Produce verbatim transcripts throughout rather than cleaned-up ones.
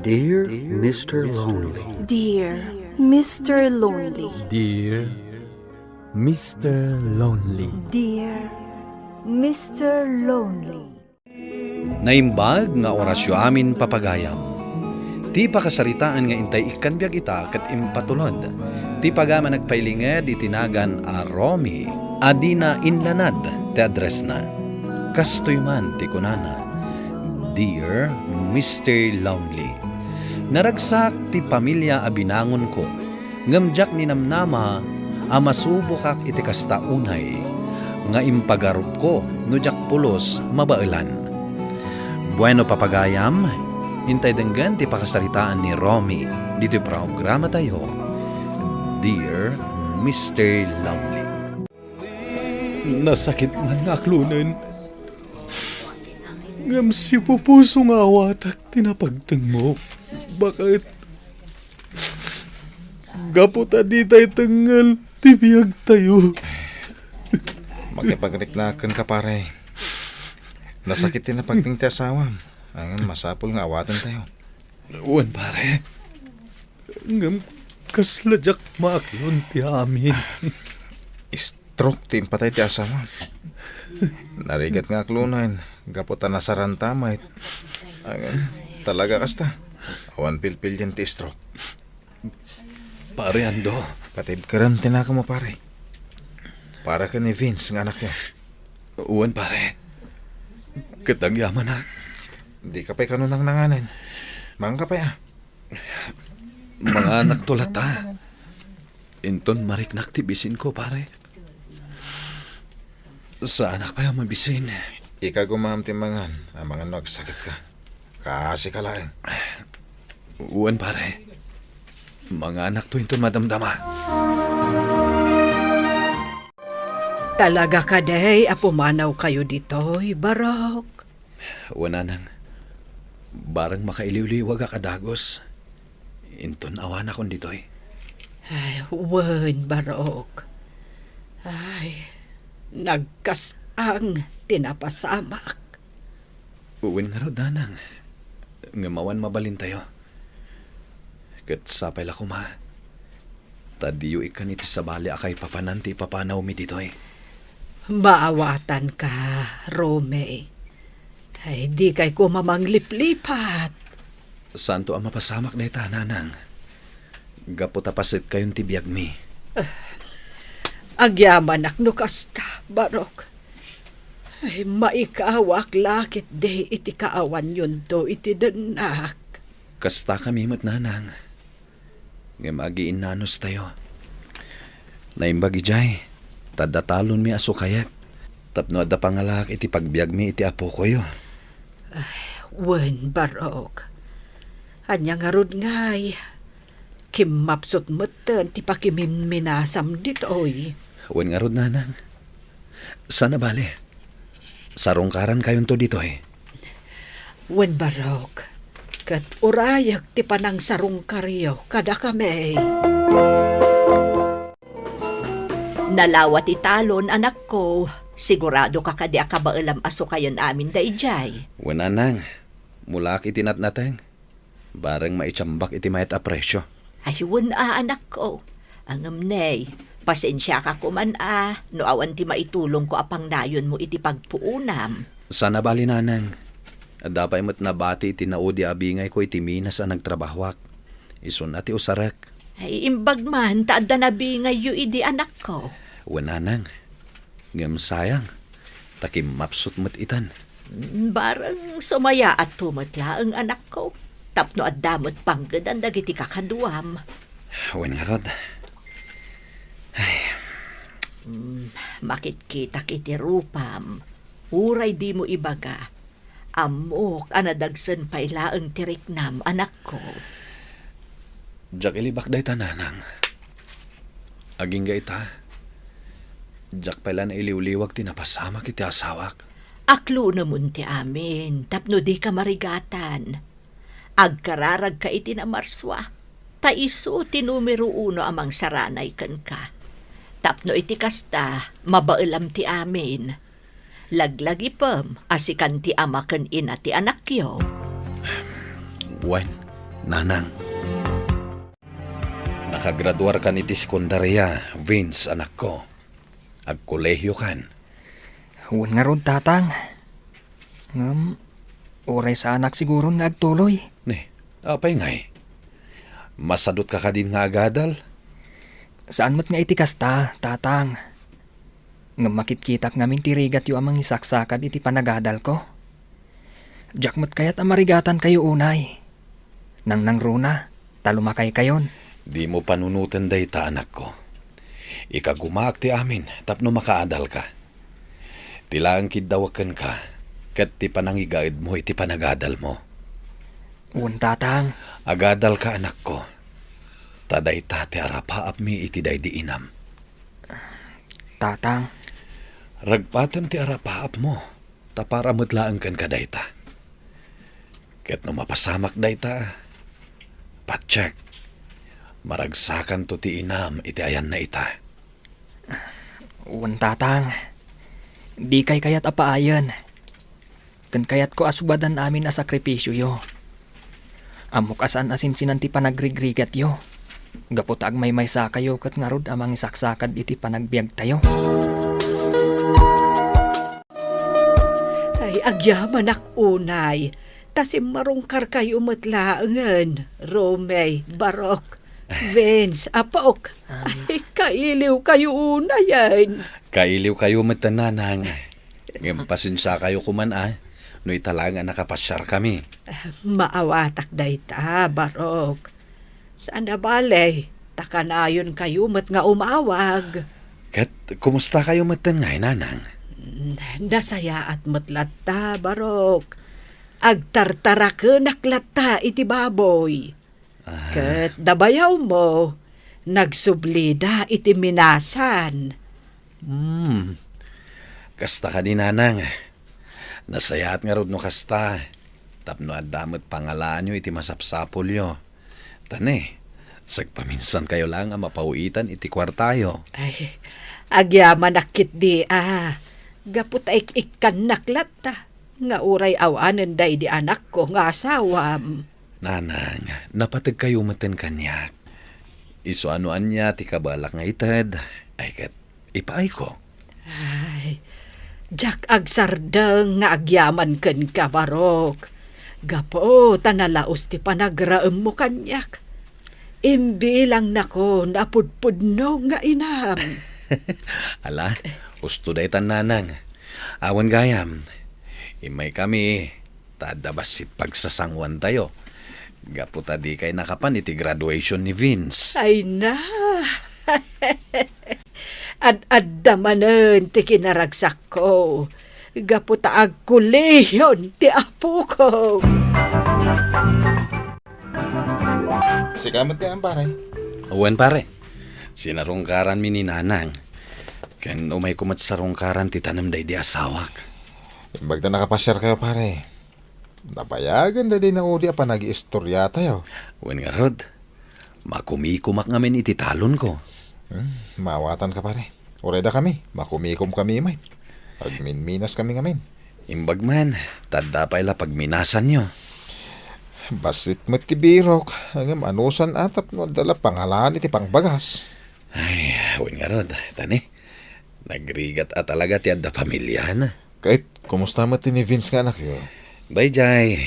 Dear Mister Lonely. Dear Mister Lonely. Dear Mister Lonely. Dear Mister Lonely. Naimbag nga orasyo amin, papagayam. Ti pakasaritaan nga intay ikkan biag ita ket impatulod ti pagayam a nagpailinged iti nagan a Romy a dina inlanad ti addressna. Kastoy man ti kunana, "Dear Mister Lonely, naragsak ti pamilia a binangonko, ngem diak ninamnama a masubokak iti kasta unay nga impagarupko no diak pulos mabaelan." Bueno, papagayam, intay denggen ti pakasaritaan ni Romy ditoy programatayo, Dear Mister Lonely. Nasakit man nga aklonen, ngem sipupuso nga awatak ti napagtengmo. Baket gapu ta ditay tengngel ti biagtayo. Makipagriknak kenka, pare. Nasakit ti napagteng ti asawam. Ngem masapul nga awatentayo. Wen, pare. Ngem kasla diak maaklon ti amin. Stroke ti impatay ti asawam. Narigat nga aklonen gapu ta nasaranta met. Ngem talaga kasta. Awan pilpilian ti stroke. Pare Ando. Patibkeren ti nakemmo, pare. Para ken ni Vince nga anakyo. Wen, pare. Ket agyamanak. Dika pay kano nangnanganen. Maanka pay a. Manganakto latta. Inton mariknak ti bisinko, pare. Saanak pay a mabisin. Ika gumam ti mangan, amangan no agsakitka. Kaasika laeng. Wen, pare. Manganakto inton madamdama. Talaga kadi a pumanawkayo ditoy, Barok? Wen, nanang. Bareng makailiwliwagak a dagus. Inton awanakon ditoy. Ay, wen, Barok. Ay, nagkas-ang ti napasamak. Wen ngarud, nanang. Ngem awan mabalintayo. Ket sapay la koma ta diyo ikkan iti sabali a kaipapanan ti ipapanawmi ditoy. Maawatanka, Romy. Ay, dikay koma mangliplipat. Saanto a mapasamak dayta, nanang. Gapu ta pasetkayon ti biagmi. Ah, agyamanak no kasta, Barok. Ay, maikawak la ketdi iti kaawanyonto iti dennak. Kastakami met, nanang. Ngem agiinnanustayo. Naimbag idiay, ta adda talonmi a sukayek tapno adda pangalaak iti pagbiagmi iti apokoyo. Ay, wen, Barok. Ania ngarud ngay, kimmapsut metten ti pakimimminasam ditoy. Wen ngarud, nanang. Saan a bale. Sarungkarankayonto ditoy. Wen, Barok, ket urayek ti panangsarungkaryo kadakami. Nalawa ti talon, anakko. Sigurado ka kadi a kabaelam a sukayen amin daydiay? Wen, nanang, mulaak iti natnateng. Bareng maitiambak iti mayat a presio. Ay, wen a, anakko. Ngem nay, pasensiaka koman a no awan ti maitulongko a pangnayonmo iti pagpuonam. Saan a bale, nanang. Adda pay met nabati iti naudi a bingayko iti minas a nagtrabahoak. Isun a ti usarek. Ay, imbag man ta adda nabingayyo idi, anakko. Wen, nanang. Ngem sayang, ta kimmapsut met itan. Bareng sumayaatto met laeng, anakko, tapno adda met panggedan dagiti kakaduam. Wen ngarud. Ay. Mm, makitkitak iti rupam. Uray dimo ibaga, ammok a nadagsen pay laeng ti riknam, anakko. Diak ilibak dayta, nanang. Agingga ita, diak pay la nailiwliwag ti napasamak iti asawak. Aklonemon ti amin tapno dika marigatan. Agkararagka iti namarsua, ta isu ti numero uno a mangsaranay kenka. Tapno iti kasta, mabaelam ti amin. Laglagipem a sikan ti ama ken ina ti anakyo. Wen, Nanang. Nakagraduarkan iti sekundaria, Vince, anakko. Agkolehiokan. Wen ngarud, Tatang. Ngem, uray saanak siguron nga agtuloy. Ne, apay ngay? Masadutka kadin nga agadal? Saan met nga iti kasta, Tatang. Ngem makitkitak ngamin ti rigatyo a mangisaksakad iti panagadalko. Diak met kayat a marigatankayo unay. Nangnangruna, ta lumakaykayon. Dimo panunoten dayta, anakko. Ikagumaak ti amin tapno makaadalka. Ti laeng kiddawek kenka, ket ti panangigaedmo iti panagadalmo. Wen, Tatang. Agadalka, anakko. Ta dayta ti arapaapmi iti daydi inam. Tatang. Ragpatem ti arapaapmo, ta para met laeng kenka dayta. Ket no mapasamak dayta, patiek, maragsakanto ti inam iti ayanna ita. Wen, Tatang. Dikay kayat a paayen. Ken kayatko a subadan amin a sakripisioyo. Ammok a saan a sinsinan ti panagrigrigatyo, gapu ta agmaymaysakayo ket ngarud a mangisaksakad iti panagbiagtayo. Ay, agyamanak unay, ta simmarungkarkayo met laengen, Romey, Barok, Vince, apok. Ay, kailiwkayo unayen. Kailiwkayo met, Nanang. Ngem pasensiakayo koman a, no ita laeng a nakapasiarkami. Maawatak dayta, Barok. Saan a bale, ta kanayonkayo met nga umawag. Ket kumustakayo metten ngay, Nanang? Nasayaat met latta, Barok. Agtartarakenak latta iti baboy. Ah. Ket dabayawmo, nagsublida iti minasan. Hmm. Kasta kadi, Nanang. Nasayaat ngarud no kasta, tapno adda met pangalaanyo iti masapsapulyo. Ta ne, sagpaminsankayo laeng a mapawitan iti kuartayo. Ay, agyamanak ketdi a, gapu ta ik-ikkannak latta, nga uray awanen daydi anakko nga asawam. Nanang, napategkayo metten kaniak. Isu a no ania ti kabalak nga ited, ay ket ipaayko. Ay, diak agsardeng nga agyaman kenka, Barok. Gapu ta nalaus ti panagraemmo kaniak. Imbilangnakon a pudpudno nga inam. Ala, usto daytan, Nanang. Awan gayam. Immaykami, ta adda bassit pagsasanguantayo. Gapu ta dikay nakapan iti graduation ni Vince. Ay na! Ad-adda manen ti kinaragsakko. Gapu ta agkolehion ti apokon. Sika met nga, pare? Wen, pare. Sinarungkaranmi ni Nanang. Ken umayko met sarungkaran ti tanem daydi asawak. Imbag ta nakapasiarkayo, pare. Nabayagen daydi naudi a panagiistoriatayo. Wen ngarud, makumikomak ngamin iti talonko. Hmm, maawatanka, pare. Uray dakami, makumikomkami met. Agminminaskami ngamin. Imbag man, ta adda pay la pagminasanyo. Bassit met ti birok, ngem anusan a tapno adda la pangalaan iti pangbagas. Ay, wen ngarud, ta ne, nagrigat a talaga ti adda pamiliana. Ket, kumusta met ti ni Vince nga anakyo? Daydiay,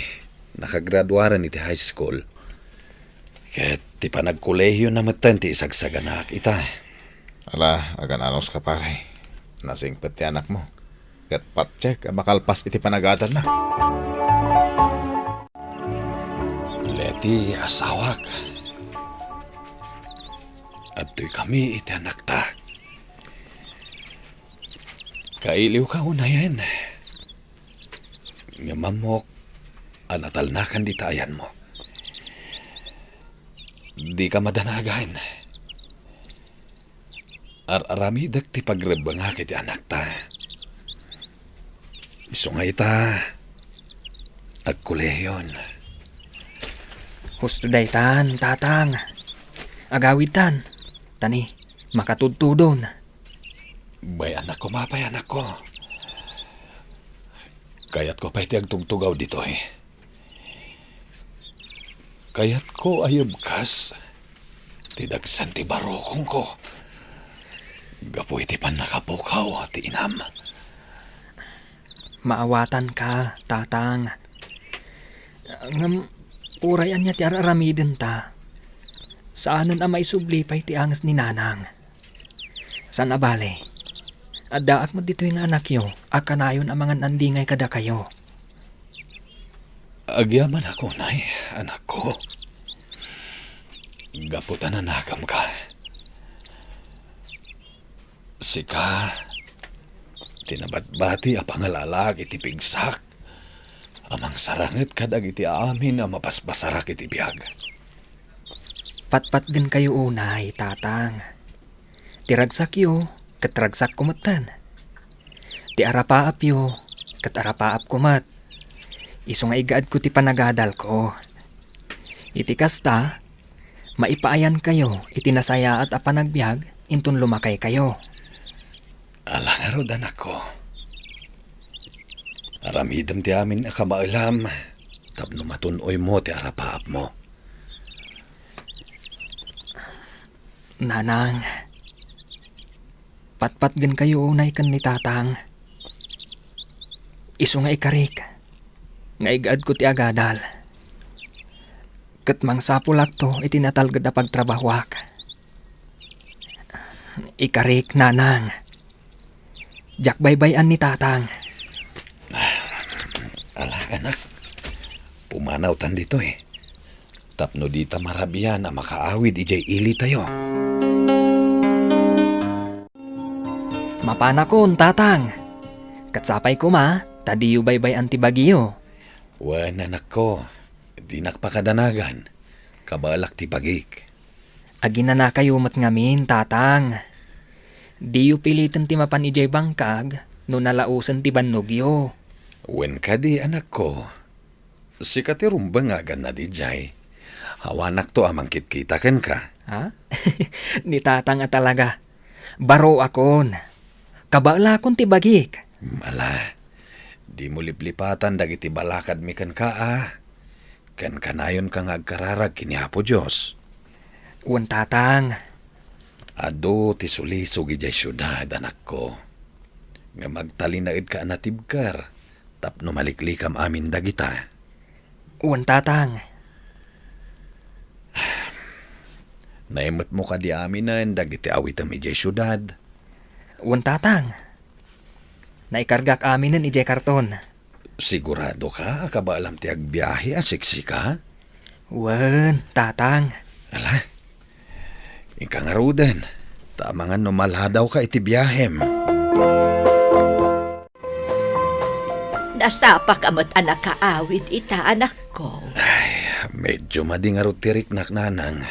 nakagraduaren iti high school. Ket ti panagkolehiona metten ti isagsaganaak ita. Ala, agan-anuska, pare. Nasingpet ti anakmo. Ket patiek a makalpas iti panagadalna. Leti, asawak. Adtoy kami iti anakta. Kailiwka unayen. Ngem ammok a natalnakan dita ayanmo. Dika madanagan. Ar-aramidek ti pagrebbengak iti anakta. Isu nga ita, agkolehion. Husto daytan, Tatang. Agawidtan. Ta ne, makatudtudon. Bay-annak koma pay, anakko. Kayatko pay ti agtugtugaw ditoy. Kayatko a yubkas ti dagsen ti barukongko gapu iti pannakapukaw ti inam. Maawatanka, Tatang. Ngem uray ania ti ar-aramidenta, saanen a maisubli pay ti anges ni Nanang. Saan a bale, addaak met ditoy nga anakyo a kanayon a mangan-andingay kadakayo. Agyamanak unay, anakko. Gapu ta nanagamka. Sika ti nabatbati a pangalaalaak iti pigsak a mangsaranget kadagiti amin a mabasbasarak iti biag. Patpatgenkayo unay, Tatang. Ti ragsakyo ket ragsakko metten. Ti arapaapyo ket arapaapko met. Isu nga igaedko ti panagadalko. Iti kasta, maipaayankayo iti nasayaat a panagbiag inton lumakaykayo. Ala ngarud, anakko. Aramidem ti amin a kabaelam tapno matun-oymo ti arapaapmo. Nanang, patpatgenkayo unay ken ni Tatang. Isu nga ikarik nga igaedko ti agadal. Ket mangsapulakto iti natalged a pagtrabahoak. Ikarik, Nanang. Diak baybay-an ni Tatang. Ala, anak. Pumanawtan ditoy. Tapno dita marabian a makaawid idiay ilitayo. Mapanakon, Tatang. Ket sapay koma, ta diyo baybay-an ti bagiyo. Wen, anakko, dinak pakadanagan. Kabaelak ti bagik. Aginanakayo met ngamin, Tatang. Diyo piliten ti mapan idiay bangkag no nalaosen ti bannogyo. Wen kadi, anakko, sika ti rumbeng nga agannad idiay. Awanakto a mangkitkita kenka. Ha? Ni Tatang a talaga. Baroakon. Kabaelakon ti bagik. Ala, dimo liplipatan dagiti balakadmi kenka, a. Ken kanayonka nga agkararag ken ni Apo Dios. Wen, Tatang. Adu ti sulisog idiay siudad, anakko. Ngem agtalinaedka a natibker tapno maliklikam amin dagita. Wen, Tatang. Naimetmo kadi aminen dagiti awitem idiay siudad? Wen, Tatang. Naikargak aminen idiay karton. Siguradoka a kabaelam ti agbiahe a siksika? Wen, Tatang. Ala, inka ngaruden, ta amangan no maladawka iti biahem. Nasapaka met a nakaawid ita, anakko. Ay, medyo madi ngarud ti riknak, Nanang.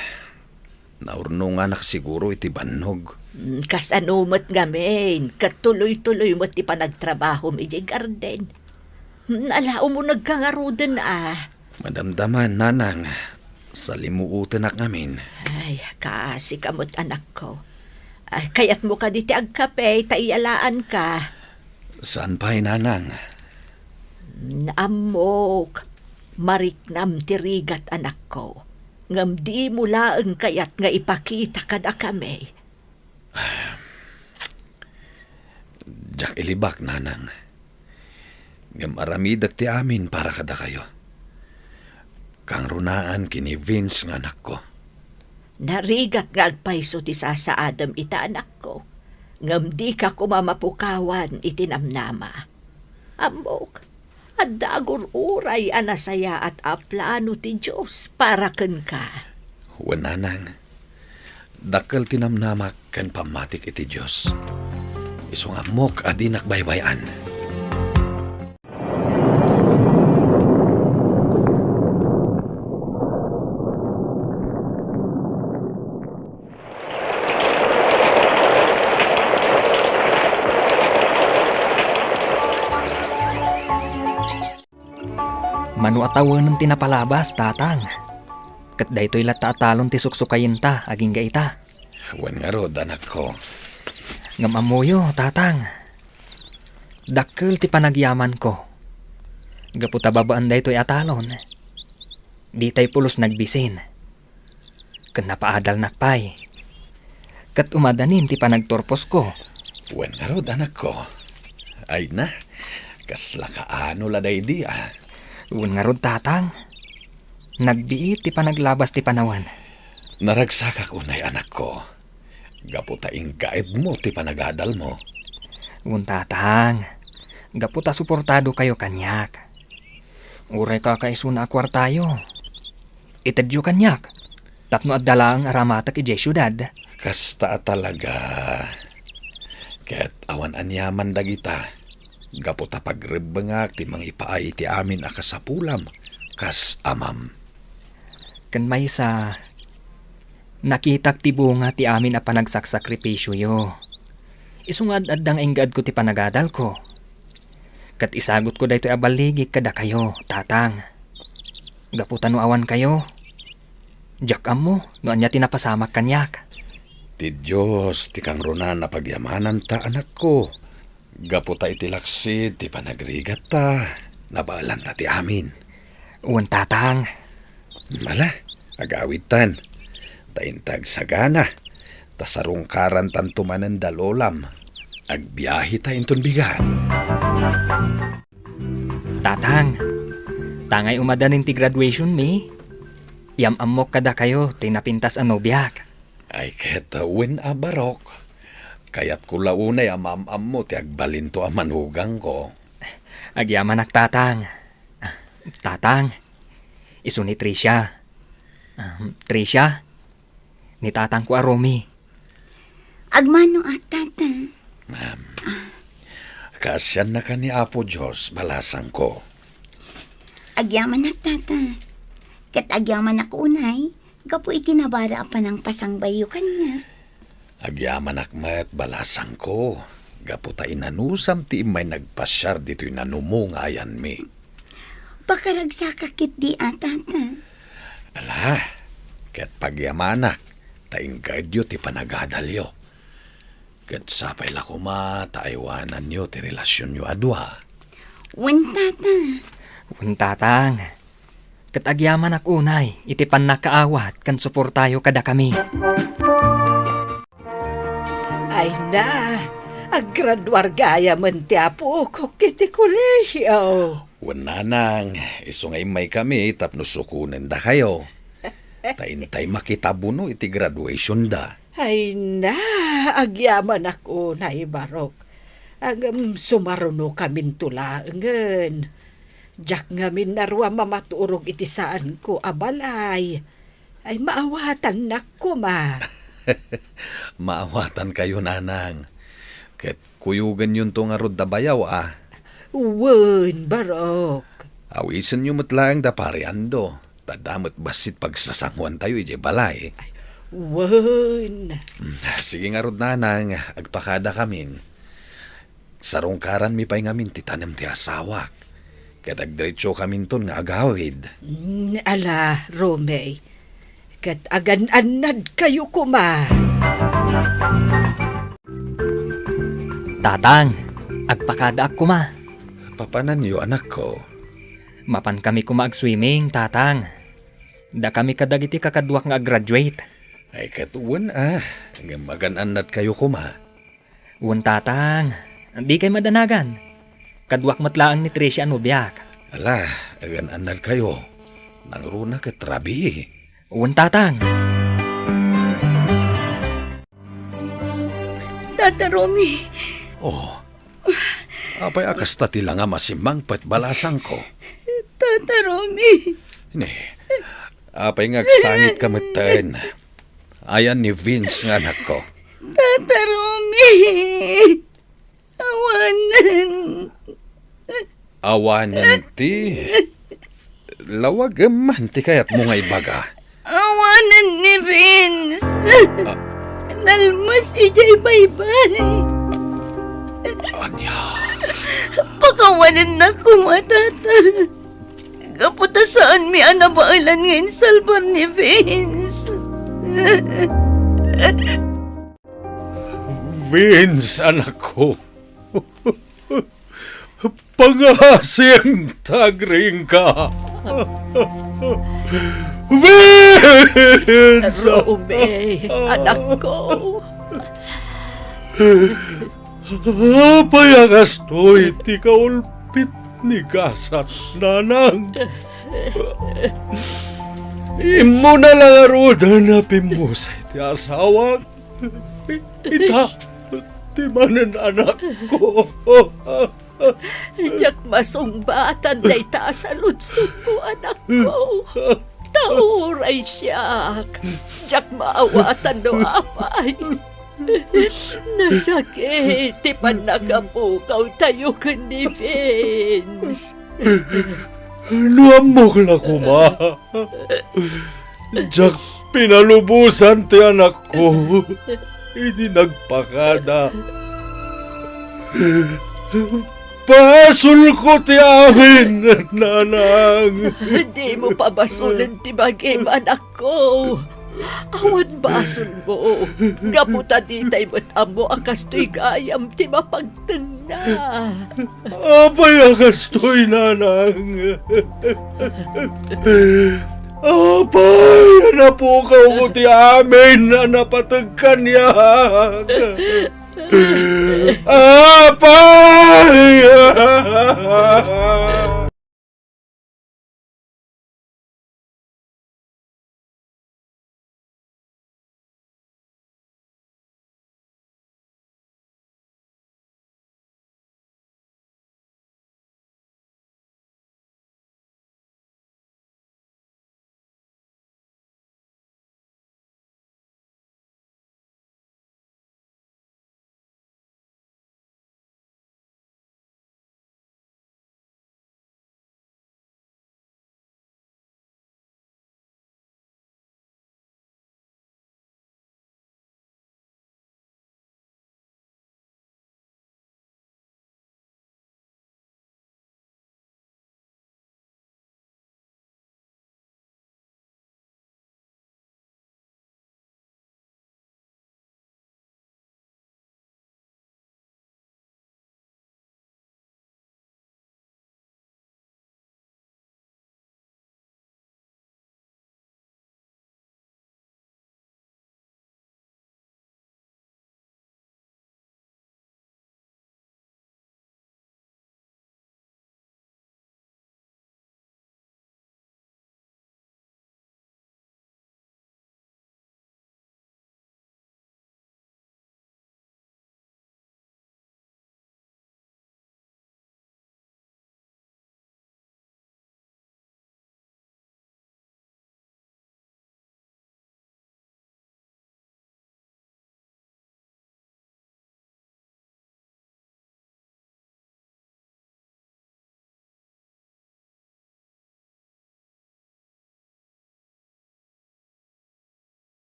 Naurnonganak siguro iti bannog. Mm, kasano met ngamin, ket tuloy-tuloy met ti panagtrabahom idiay garden. Mm, ala, umunegka ngaruden, a. Madamdaman, Nanang. Salimuotenak ngamin. Ay, kaasika met, anakko. Ay, kayatmo kadi ti agkape, ta iyalaanka? Saan pay, Nanang. Mm, ammok, mariknam ti rigat, anakko. Ngem dimo laeng kayat nga ipakita kadakami. Diak ilibak, Nanang. Ngem aramidek ti amin para kadakayo. Kangrunaan ken ni Vince nga anakko. Narigat nga agpayso ti sasaadem ita, anakko. Ngem dika koma mapukawan iti namnama. Ammok, adda agur-uray a nasayaat a plano ti Dios para kenka. Wen, Nanang, dakkel ti namnamak ken pammatik iti Dios. Isu nga ammok a dinak baybay-an. Mano a tawenen ti napalabas, Tatang. Ket daytoy latta a talon ti suksukayenta agingga ita. Wen ngarud, anakko. Ngem ammoyo, Tatang. Dakkel ti panagyamanko. Gapu ta babaen daytoy a talon, Ditay pulos nagbisin. Ken napaadalnak pay. Ket umadanin ti panagturposko. Wen ngarud, anakko. Ay na, kasla kaano la daydi, a? Wen ngarud, Tatang. Nagbiit ti panaglabas ti panawen. Naragsakak unay, anakko. Gapu ta inggaedmo ti panagadalmo. Wen, Tatang. Gapu ta suportadokayo kaniak. Uray kakaisuna a kuartayo, itedyo kaniak tapno adda laeng a ramatek idiay siudad. Kasta a talaga. Ket awan aniaman dagita, gapu ta pagrebbengak ti mangipaay iti amin a kasapulam kas amam. Ken maysa, nakitak ti bunga ti amin a panagsaksakripisioyo. Isu nga ad-adda nga inggaedko ti panagadalko. Ket isagutko daytoy a balligik kadakayo, Tatang. Gapu ta no awankayo, diak ammo no ania ti napasamak kaniak. Ti Dios ti kangrunaan a pagyamananta, anakko. Gapu ta iti laksid ti panagrigatta, nabaelanta ti amin. Wen, Tatang. Ala, agawidtan. Ta inta agsagana, ta sarungkarantanto manen da lolam. Agbiaheta inton bigat. Tatang, tangay umadanin ti graduation mi, yam-ammok kadakayo ti napintas a nobiak. Ay, ket wen a, Barok. Kayatko la unay a maam-ammo ti agbalinto a manugangko. Agyamanak, Tatang. Tatang, isu ni Tricia. Ah, Tricia, ni tatangko a Romy. Agmano a, Tata? Ma'am, kaasiannaka ni Apo Dios, balasangko. Agyamanak, Tata. Ket agyamanak unay, gapu iti nabara a panangpasangbayyo kaniak. Agyamanak met, balasangko, gapu ta inanusam ti immay nagpasiar ditoy nanumo nga ayanmi. Pakaragsakak ketdi a, Tata. Ala, ket pagyamanak, ta inggaedyo ti panagadalyo. Ket sapay la koma ta aywananyo ti relasionyo a dua. Wen, Tata. Wen, Tatang. Ket agyamanak unay iti pannakaawat ken suportayo kadakami. Ay na, aggraduar gayamen ti apok iti kolehiyo. Wen, Nanang, isu nga immaykami tapno sukonen dakayo. Ta intay makitabuno iti graduation da. Ay na, agyamanak unay, Barok. Ngem sumarunokaminto laengen. Diak ngamin narua mamaturog iti saanko a balay. Ay, maawatannak koma. Maawatankayo, Nanang. Ket kuyogenyonto ngarud da bayaw, a. Wen, Barok. Awisenyo met laeng da Pari Ando. Ta adda met bassit pagsasanguantayo idiay balay. Wen. Mm, sige ngarud, Nanang, agpakadakamin. Sarungkaranmi pay ngamin ti tanem ti asawak. Ket agdiretsokaminton nga agawid. Mm, ala, Romy. Ket agan-annadkayo koma. Tatang, agpakadaak koma. Papananyo, anakko? Mapankami koma agswimming, Tatang. Dakami kadagiti kakaduak nga aggraduate. Ay, ket wen a, ngem agan-annadkayo koma. Wen, Tatang, dikay madanagan. Kaduak met laeng ni Tricia a nobiak. Ala, agan-annadkayo. Nangruna ket rabii. Wen, Tatang. Tata Romy. Oh, apay a kasta ti langam a simmangpet, balasangko? Tata Romy. Ne, apay nga agsangitka metten? Ayan ni Vince nga anakko. Tata Romy. Awanen. Awanen ti? Lawagem man ti kayatmo nga ibaga. Awanen ni Vince. Ah. Nalmas idiay baybay. Ania? Pakawanennak koma, Tata. Gapu ta saanmi a nabaelan nga insalbar ni Vince. Vince, anakko. Pangasim ta agriingka. Vince! Romy, anakko. Apay a kastoy ti kaulpit ni gasat, nanang? Immuna la ngaruden a pimmusay ti asawak. Ita, ti manen anakko. Diak masungbatan dayta a saludsodmo, anakko. Ta uray siak, diak maawatan no apay. Nasakit ti pannakapukawtayo ken ni Vince. No ammok la koma, diak pinalubosan ti anakko idi nagpakada. Basolko ti amin, nanang. Dimo pabasolen ti bagim, anakko. Awan basolmo, gapu ta ditay met ammo a kastoy gayam ti mapagtengna. Apay a kastoy, nanang? Apay a napukawko ti amin a napateg kaniak? Apay!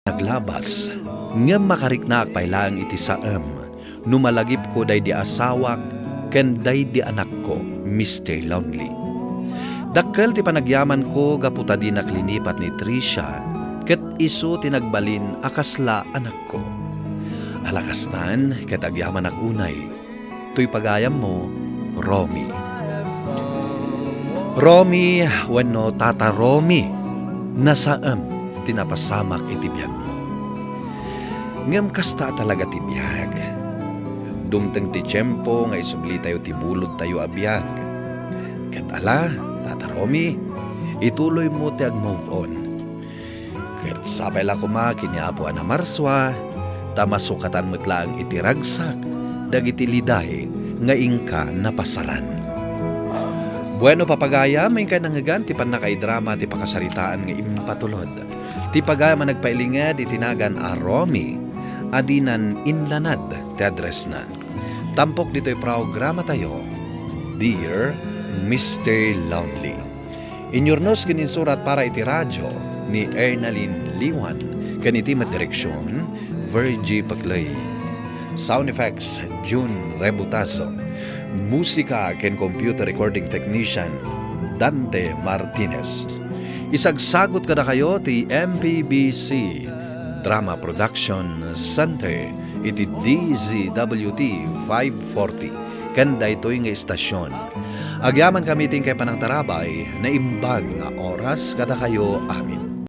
Naglabas, ngem makariknaak pay laeng iti saem no malagipko daydi asawak ken daydi anakko, Mister Lonely. Dakkel ti panagyamanko gapu ta dinak linipat ni Tricia, ket isu ti nagbalin a kasla anakko. Ala kastan, ket agyamanak unay. Toy pagayammo, Romy. Romy wenno Tata Romy, nasaem ti napasamak iti biagmo. Ngem kasta a talaga ti biag. Dumteng ti tiempo nga isublitayo ti bulodtayo a biag. Ket ala, Tata Romy, ituloymo ti ag-move on. Ket sapay la koma ken ni Apo a namarsua, ta masukatan met laeng iti ragsak dagiti liday nga inka napasaran. Bueno, papagayam, inkay nangngegan ti pannakaidrama ti pakasaritaan nga impatulod. Ti pagayam a nagpailinged iti nagan a Romy a dinan inlanad ti addressna. Tampok ditoy programatayo, Dear Mister Lonely. Inyurnos ken insurat para iti radio ni Ernalyn Liwan ken iti met direksion, Virgie Paclay. Sound effects, June Rebutazo. Musika ken computer recording technician, Dante Martinez. Isagsagut kadakayo ti M P B C Drama Production Center iti D Z W T five forty ken daytoy nga istasyon. Agyamankami ti inkay panangtarabay, naimbag nga oras kadakayo amin.